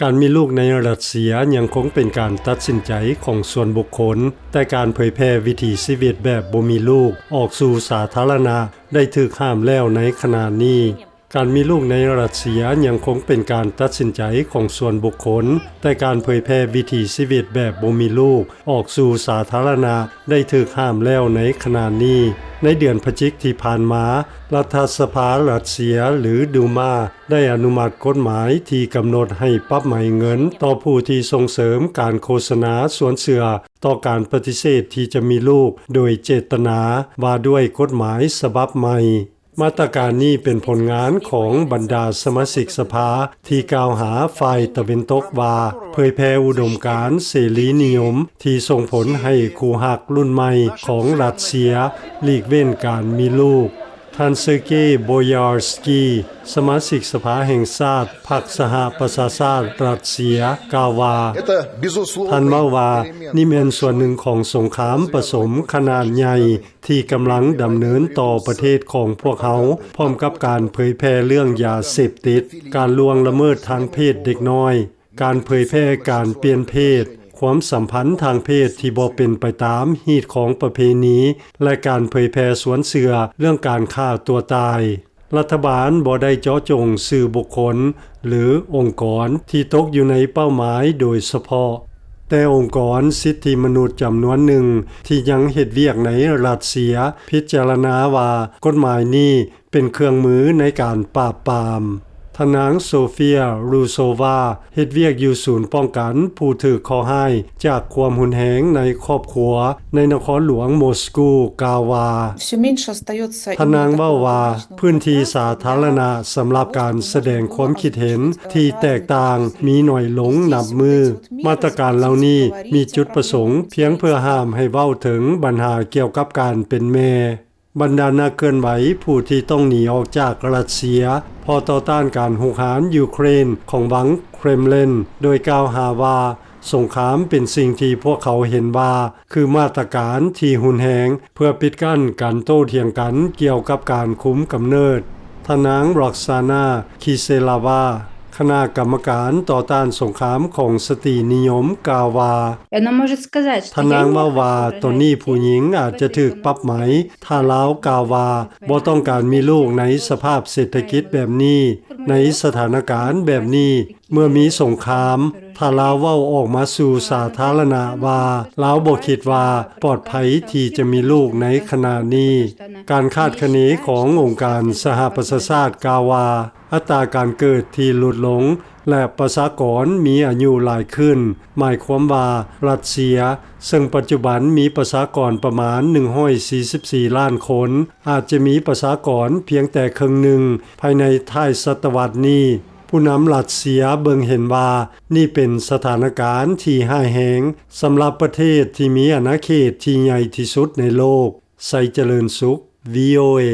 ການມີລູກໃນຣັດເຊຍຍັງຄົງເປັນການຕັດສິນໃຈຂອງສ່ວນບຸກຄົນ, ແຕ່ການເຜີຍແຜ່ວິຖີຊີວິດແບບບໍ່ມີລູກອອກສູ່ສາທາລະນະໄດ້ຖືກຫ້າມແລ້ວໃນຂະນະນີ້. ການມີລູກໃນຣັດເຊຍຍັງຄົງເປັນການຕັດສິນໃຈຂອງສ່ວນບຸກຄົນ, ແຕ່ການເຜີຍແຜ່ວິຖີຊີວິດແບບບໍ່ມີລູກອອກສູ່ສາທາລະນະໄດ້ຖືກຫ້າມແລ້ວໃນຂະນະນີ້. ໃນເດືອນພະຈິກທີ່ຜ່ານມາ, ລັດຖະສະພາຣັດເຊຍ ຫຼື ດູມາ ໄດ້ອະນຸມັດກົດໝາຍທີ່ກຳນົດໃຫ້ປັບໃໝເງິນຕໍ່ຜູ້ທີ່ສົ່ງເສີມການໂຄສະນາຊວນເຊື່ອຕໍ່ການປະຕິເສດທີ່ຈະມີລູກໂດຍເຈດຕະນາ ວ່າດ້ວຍກົດໝາຍສະບັບໃໝ່. ມາດຕະການນີ້ເປັນຜົນງານຂອງບັນດາສະມາຊິກສະພາທີ່ກ່າວຫາຝ່າຍຕາເວັນຕົກວ່າ ເຜີຍແຜ່ອຸດົມການເສລີນິຍົມທີ່ສົ່ງຜົນໃຫ້ຄູ່ຮັກລຸ້ນໃໝ່ຂອງຣັດເຊຍຫຼີກເວັ້ນການມີລູກ. ທ່ານ ເຊີເກ ໂບຢາສກີ ສະມາຊິກສະພາແຫ່ງຊາດ ພັກສະຫະປະຊາຊາດຣັດເຊຍ ກ່າວວ່າ ທ່ານເວົ້າວ່າ ນີ້ແມ່ນສ່ວນໜຶ່ງຂອງສົງຄາມປະສົມຂະໜາດໃຫຍ່ທີ່ກຳລັງດຳເນີນຕໍ່ປະເທດຂອງພວກເຮົາ, ພ້ອມກັບການເຜີຍແຜ່ເລື່ອງຢາເສບຕິດ, ການລ່ວງລະເມີດທາງເພດເດັກນ້ອຍ, ການເຜີຍແຜ່ການປ່ຽນເພດ, ຄວາມສຳພັນທາງເພດທີ່ບໍ່ເປັນໄປຕາມຮີດຄອງປະເພນີ ແລະ ການເຜີຍແຜ່ຊວນເຊື່ອເລື່ອງການຂ້າຕົວຕາຍ. ລັດຖະບານບໍ່ໄດ້ເຈາະຈົງຊື່ບຸກຄົນ ຫຼື ອົງກອນທີ່ຕົກຢູ່ໃນເປົ້າໝາຍໂດຍສະເພາະ, ແຕ່ອົງກອນສິດທິມະນຸດຈຳນວນໜຶ່ງທີ່ຍັງເຮັດວຽກໃນຣັດເຊຍ ພິຈາລະນາວ່າກົດໝາຍນີ້ເປັນເຄື່ອງມືໃນການປາບປາມ. ທ່ານນາງ ໂຊເຟຍ ຣູໂຊວາ ເຮັດວຽກຢູ່ສູນປ້ອງກັນຜູ້ຖືກເຄາະຮ້າຍຈາກຄວາມຮຸນແຮງໃນຄອບຄົວໃນນະຄອນຫຼວງໂມສກູ ກ່າວວ່າ ທ່ານນາງເວົ້າວ່າ ພື້ນທີ່ສາທາລະນະສຳລັບການສະແດງຄວາມຄິດເຫັນທີ່ແຕກຕ່າງມີໜ້ອຍລົງນັບມື້. ມາດຕະການເຫຼົ່ານີ້ມີຈຸດປະສົງພຽງເພື່ອຫ້າມໃຫ້ເວົ້າເຖິງບັນຫາກ່ຽວກັບການເປັນແມ່. ບັນດານັກເຄື່ອນໄຫວຜູ້ທີ່ຕ້ອງໜີອອກຈາກຣັດເຊຍ ເພາະຕໍ່ຕ້ານການຮຸກຮານຢູເຄຣນຂອງວັງເຄຣມເລນ ໂດຍກ່າວຫາວ່າ ສົງຄາມເປັນສິ່ງທີ່ພວກເຂົາເຫັນວ່າຄືມາດຕະການທີ່ຮຸນແຮງ ເພື່ອປິດກັ້ນການໂຕ້ຖຽງກັນກ່ຽວກັບການຄຸມກຳເນີດ. ທ່ານນາງ ຣັອກຊານາ ຄີເຊລາວາ ຄະນະກຳມະການຕໍ່ຕ້ານສົງຄາມຂອງສະຕີນິຍົມ ກ່າວວ່າ Она может сказать, что ທ່ານນາງເວົ້າວ່າ ຕອນນີ້ຜູ້ຍິງອາດຈະຖືກປັບໃໝ ຖ້າລາວກ່າວວ່າບໍ່ຕ້ອງການມີລູກໃນສະພາບເສດຖະກິດແບບນີ້, ໃນສະຖານະການແບບນີ້, ເມື່ອມີສົງຄາມ, ຖ້າລາວເວົ້າອອກມາສູ່ສາທາລະນະວ່າລາວບໍ່ຄິດວ່າປອດໄພທີ່ຈະມີລູກໃນຂະນະນີ້. ການຄາດຄະເນຂອງອົງການສະຫະປະຊາຊາດກ່າວວ່າ ອັດຕາການເກີດທີ່ຫຼຸດລົງ ແລະ ປະຊາກອນມີອາຍຸຫຼາຍຂຶ້ນ ໝາຍຄວາມວ່າຣັດເຊຍ ເຊິ່ງປັດຈຸບັນມີປະຊາກອນປະມານໜຶ່ງຮ້ອຍສີ່ສິບສີ່ລ້ານຄົນ ອາດຈະມີປະຊາກອນພຽງແຕ່ເຄິ່ງໜຶ່ງພາຍໃນທ້າຍສະຕະວັດນີ້. ຜູ້ນຳຣັດເຊຍເບິ່ງເຫັນວ່ານີ້ເປັນສະຖານະການທີ່ຮ້າຍແຮງສຳລັບປະເທດທີ່ມີອານາເຂດທີ່ໃຫຍ່ທີ່ສຸດໃນໂລກ. ໄຊຈະເລີນສຸກ ວີໂອເອ.